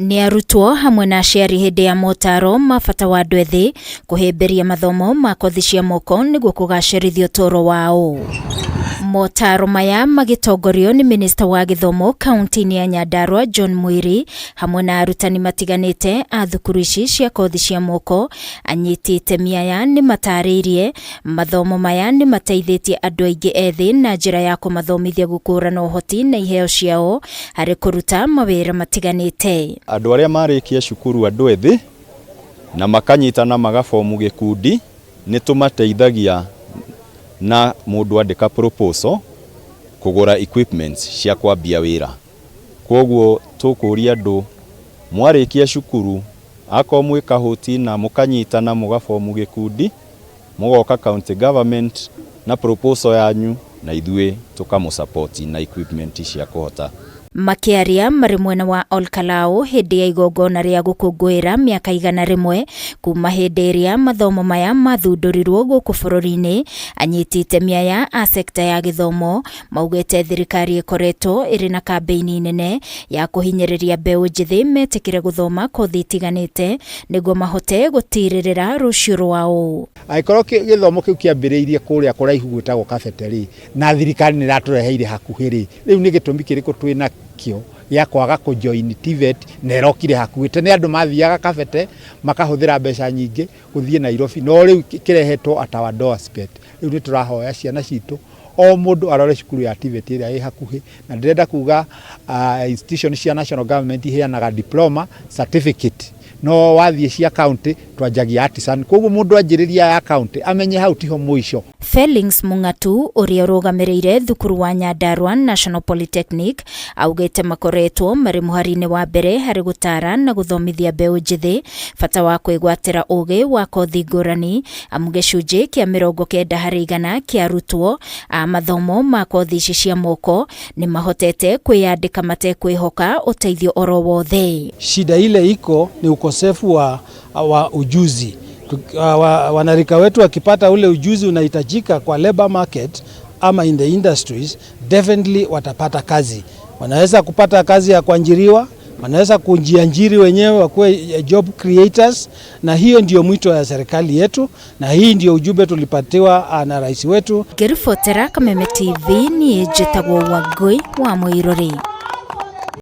Nĩ arutwo hamwe na aciari hĩndĩ ya motaro ma bata wa andũ ethĩ kũhĩmbĩria mathomo ma kothi cia moko nĩguo kũgacĩrithia ũtũũro wao. Motaro maya magĩtongorio nĩ minista wa gĩthomo kaunti-inĩ ya Nyandarua John Muiri hamwe na arutani matiganĩte a thukuru ici cia kothi cia moko. Anyiti itemi aya nĩ matarĩirie mathomo maya nĩ mateithĩtie andũ aingĩ ethĩ na njĩra ya kũmathomithia gũkũrana ũhoti na iheo ciao harĩ kũruta mawĩra matiganĩte. Andũ arĩa marĩkia cukuru andũ ethĩ na makanyitana magabomu gĩkundi nĩ tũmateithagia na mũndũ andĩka proposal kũgũra equipments cia kwambia wĩra. Kwoguo tũkũria andũ mwarĩkia cukuru akorwo mwĩ kahũti na mũkanyitana mũgabomu gĩkundi mũgoka county government na proposal yanyu na ithuĩ tũkamũsupport na equipment cia kũhota. Makĩaria marĩ mwena wa Olkalau hĩndĩ ya igongona rĩa gũkũngũĩra mĩaka 100 kuma hĩndĩ ĩrĩa mathomo maya mathundũrirwo gũkũ bũrũri-inĩ, anyiti itemi aya a sekta ya gĩthomo maugĩte thirikari ĩkoretwo ĩrĩ na kambĩini nene ya kũhinyĩrĩria mbeũ njĩthĩ metĩkĩre gũthoma kothi itiganĩte nĩguo mahote gũtirĩrĩra rũciũ rwao. Angĩkorwo gĩthomo kĩu kĩambĩrĩirie kũrĩa kũraihu gwĩtagwo Kabete rĩ, na thirikari nĩ ĩratũreheire hakuhĩ rĩ, rĩu nĩ gĩtũmi kĩrĩkũ twĩ nakĩo gĩa kwaga kũjoin TVET na ĩrokire hakuhĩ? Tene andũ mathiaga Kabete makahũthĩra mbeca nyingĩ gũthiĩ Nairobi, no rĩu kĩrehetwo at our doorstep. Rĩu nĩ tũrahoya ciana citũ o mũndũ arore cukuru ya TVET ĩrĩa ĩ hakuhĩ, na ndĩrenda kuga institution cia national government iheanaga diploma, certificate, no wathiĩ cia county twanjagia artisan, koguo mũndũ anjĩrĩria ya county amenye hau tiho mũico. Felix Mung'atu ũrĩa ũrũgamĩrĩire thukuru wa Nyandarua National Polytechnic augĩte makoretwo marĩ mũhari-inĩ wa mbere harĩ gũtara na gũthomithia mbeũ njĩthĩ bata wa kwĩgwatĩra ũgĩ wa kothi ngũrani, amu gĩcunjĩ kĩa 90% kĩa arutwo a mathomo ma kothi ici cia moko nĩ mahotete kwĩyandĩka matekwĩhoka ũteithio oro wothe. Shida ile iko ni ukosefu wa ujuzi. Wanarika wetu wakipata ule ujuzi unahitajika kwa labor market ama in the industries, definitely watapata kazi. Wanaweza kupata kazi ya kuajiriwa, wanaweza kujiajiri wenyewe wakuwe job creators, na hiyo ndio mwito ya serikali yetu, na hii ndio ujumbe tulipatiwa na rais wetu. Ngĩribotera Kameme TV, niĩ njĩtagwo Wangũi wa Mũirũrĩ.